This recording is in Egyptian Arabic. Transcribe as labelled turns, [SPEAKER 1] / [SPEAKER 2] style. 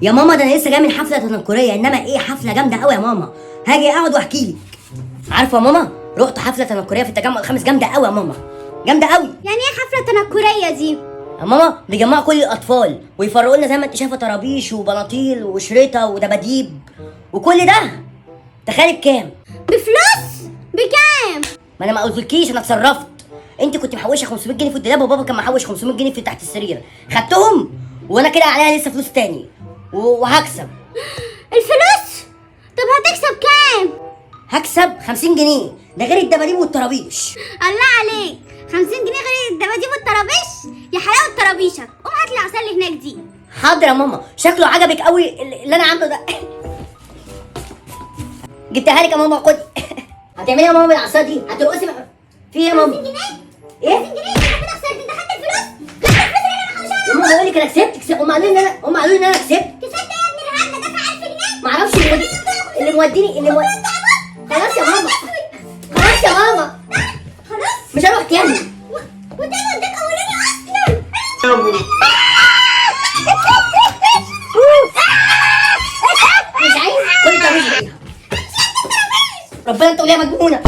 [SPEAKER 1] يا ماما ده انا لسه جاي من حفلة تنكريه، انما ايه حفلة جامدة قوي يا ماما. هاجي اقعد واحكي لك. عارفه يا ماما، رحت حفلة تنكريه في التجمع الخامس جامدة قوي يا ماما، جامدة قوي.
[SPEAKER 2] يعني ايه حفلة تنكريه دي؟
[SPEAKER 1] يا ماما بيجمعوا كل الاطفال ويفرقوا لنا زي ما انت شايفه طرابيش وبناطيل وشريطه ودباديب وكل ده. تخيلي بكام؟
[SPEAKER 2] بفلوس؟ بكام؟
[SPEAKER 1] ما انا ما قلتلكيش، انا اتصرفت. انت كنت محوشه 500 جنيه في الدولاب، وبابا كان محوش 500 جنيه في تحت السرير، خدتهم وانا كده عليها لسه فلوس تاني وهكسب.
[SPEAKER 2] الفلوس؟ طب هتكسب كام؟
[SPEAKER 1] هكسب 50 جنيه، ده غير الدباديب والطرابيش.
[SPEAKER 2] الله عليك، 50 جنيه غير الدباديب والطرابيش؟ يا حلاوة طرابيشك. قوم هات لي العصاية اللي هناك دي.
[SPEAKER 1] حاضر يا ماما، شكله عجبك قوي اللي انا عامله ده. جبتها لك يا ماما، خدي. هتعملي ايه يا ماما بالعصايه دي؟ هترقصي في ايه يا ماما؟
[SPEAKER 2] 50 جنيه؟
[SPEAKER 1] ايه؟
[SPEAKER 2] 50 جنيه؟ انت كده خسرت، انت خدت الفلوس؟ خدت الفلوس اللي انا محوشاها.
[SPEAKER 1] يا ماما بقول لك انا كسبت، كسبت. هم قالوا لي ان انا، هم قالوا لي ان انا كسبت.
[SPEAKER 2] كسبت ايه يا ابن الهبلة؟ دافع 1000 جنيه؟
[SPEAKER 1] ما اعرفش اللي موديني اللي موديني. خلاص يا ماما، خلاص يا ماما،
[SPEAKER 2] خلاص
[SPEAKER 1] مش هروح تاني.
[SPEAKER 2] وده اللي اداك اولاني اصلا.
[SPEAKER 1] مش عايز كل الطرابيش دي. ربنا انت وليه مجنونة.